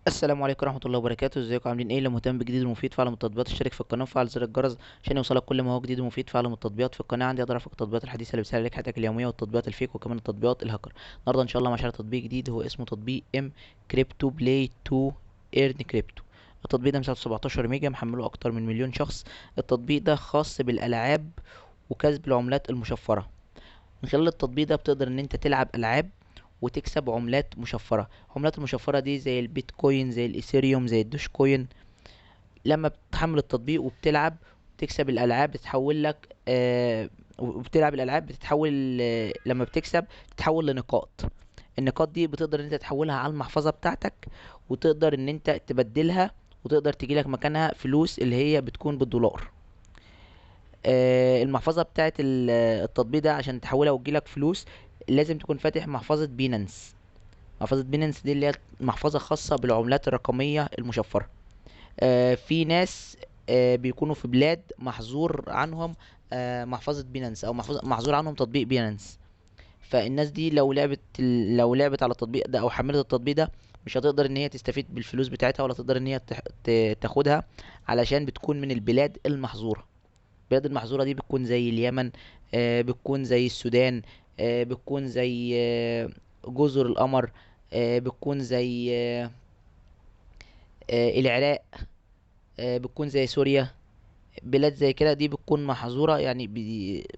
السلام عليكم ورحمة الله وبركاته. ازيكم عاملين ايه؟ لو مهتم بجديد ومفيد في عالم التطبيقات اشترك في القناة وفعل زر الجرس عشان يوصلك كل ما هو جديد ومفيد في عالم التطبيقات. في القناة عندي اقدر ارفق التطبيقات الحديثة اللي بتسهل عليك حياتك اليومية والتطبيقات ال fake وكمان التطبيقات الهاكر. النهارده ان شاء الله مع شرح تطبيق جديد هو اسمه تطبيق M Crypto Play to Earn Crypto. التطبيق ده مساحته 17 ميجا، محمله اكتر من مليون شخص. التطبيق ده خاص بالالعاب وكسب العملات المشفرة. من خلال التطبيق ده بتقدر ان انت تلعب العاب وتكسب عملات مشفرة. العملات المشفرة دي زي البيتكوين، زي الايثيريوم، زي الدوش كوين. لما بتحمل التطبيق وبتلعب تكسب الالعاب بتتحول لك، وبتلعب الالعاب بتتحول، لما بتكسب بتتحول لنقاط. النقاط دي بتقدر ان انت تحولها على المحفظة بتاعتك، وتقدر ان انت تبدلها، وتقدر تجيلك مكانها فلوس اللي هي بتكون بالدولار. المحفظة بتاعت التطبيق ده عشان تحولها وتجيلك فلوس لازم تكون فاتح محفظة بينانس. محفظة بينانس دي اللي هي محفظة خاصة بالعملات الرقمية المشفرة. في ناس، بيكونوا في بلاد محظور عنهم، محفظة بينانس، او محظور عنهم تطبيق بينانس. فالناس دي لو لعبت على التطبيق ده او حملت التطبيق ده مش هتقدر ان هي تستفيد بالفلوس بتاعتها، ولا تقدر ان هي تاخدها، علشان بتكون من البلاد المحظورة. البلاد المحظورة دي بتكون زي اليمن، بتكون زي السودان، بتكون زي، جزر القمر، بتكون زي، العراق، بتكون زي سوريا. بلاد زي كده دي بتكون محظورة، يعني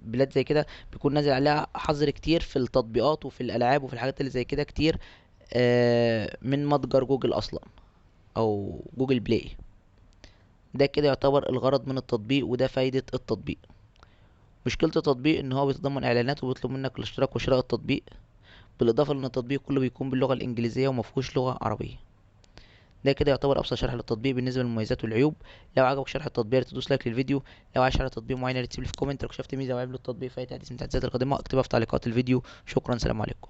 بلاد زي كده بيكون نازل عليها حظر كتير في التطبيقات وفي الألعاب وفي الحاجات اللي زي كده كتير، من متجر جوجل أصلا أو جوجل بلاي. ده كده يعتبر الغرض من التطبيق، وده فايدة التطبيق. مشكلة التطبيق ان هو بيتضمن اعلانات وبيطلب منك الاشتراك وشراء التطبيق، بالاضافة لان التطبيق كله بيكون باللغة الانجليزية ومفيهوش لغة عربية. ده كده يعتبر ابسط شرح للتطبيق بالنسبة للمميزات والعيوب. لو عجبك شرح التطبيق تدوس like للفيديو، لو عايز شرح تطبيق معين تسيب لي في comment، لو شفت ميزة او عيب للتطبيق في اي تحديث من التحديثات القادمة اكتبها في تعليقات الفيديو. شكرا، سلام عليكم.